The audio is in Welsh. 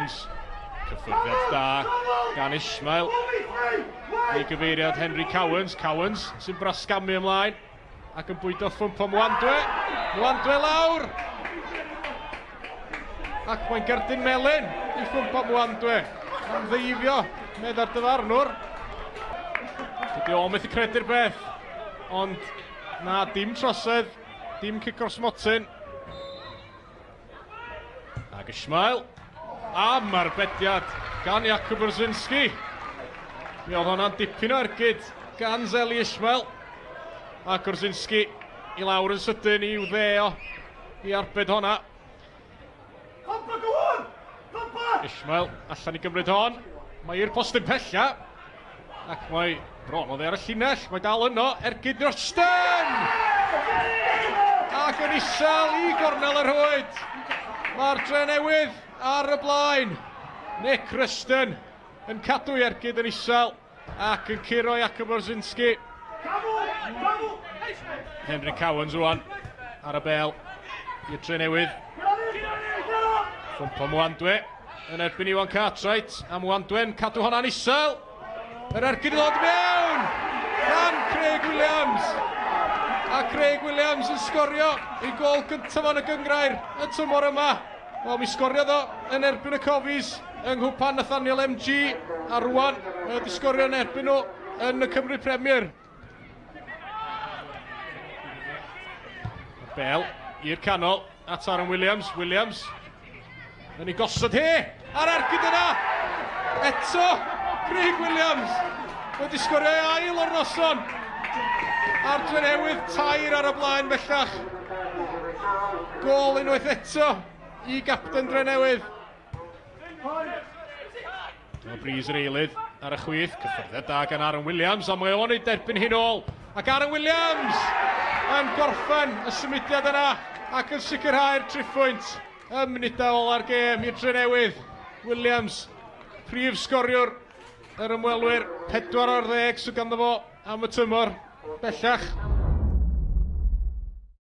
Cowans. Cyffyrddiad da gan Ismail. I gyfeiriad Henry Cowans. Cowans sy'n brasgamu ymlaen ac yn bwydo ffwmpo Mwandwe. Mwandwe lawr! Ac mae'n gerdyn melyn i ffwmpo Mwandwe. Am ddeifio, meddai'r dyfarnwr. Dydy o methu credu'r beth. Ond na, dim trosedd, dim cic o'r smotyn. Ac Ismail. Am arbediad gan Jakub Brzezinski. Mi oedd hwnna'n dipyn o ergyd gan Zeli Ismail. A Brzezinski i lawr yn sydyn i'w ddeo i arbed honna. Ismail allan i gymryd hon. Mae i'r postyn pella. Ac mae bron oddi ar y llinell, mae dal yno, ergyd Rushton! Ac yn isel i gornel y rhwyd. Mae'r Drenewydd ar y blaen. Nick Rushton yn cadw i ergyd yn isel ac yn curo Jakub Orzinski. Henry Cowans rwan ar y bel i'r Drenewydd. Ffwmpo Mwandwe. Yn erbyn Iwan Cartwright, a Mwandwe'n cadw honna'n isel. Yr ergyd i ddod mewn gan Craig Williams. A Craig Williams yn sgorio ei gol gyntaf yn y gyngrair y tymor yma. Wel, mi sgoriodd o yn erbyn y Cofis yng Nghwpan Nathaniel MG, a rwan mae wedi sgorio yn erbyn nhw yn y Cymru Premier. Bel i'r canol at Aaron Williams. Williams yn ei gosod he a'r ergyd yna. Eto Craig Williams wedi sgorio ei ail o'r noson. A'r Drenewydd tair ar y blaen bellach. Gôl unwaith eto i gapten Drenewydd. Dyma Breeze yr eilydd ar y chwith, cyffyrddiad da gan Aaron Williams, a mae o'n ei derbyn hi'n ôl. Ac Aaron Williams yn gorffen y symudiad yna ac yn sicrhau'r triphwynt ym munudau ola'r gêm i'r Drenewydd. Williams, prif sgoriwr yr ymwelwyr, 4 o'r ddeg sydd ganddo fo am y tymor bellach.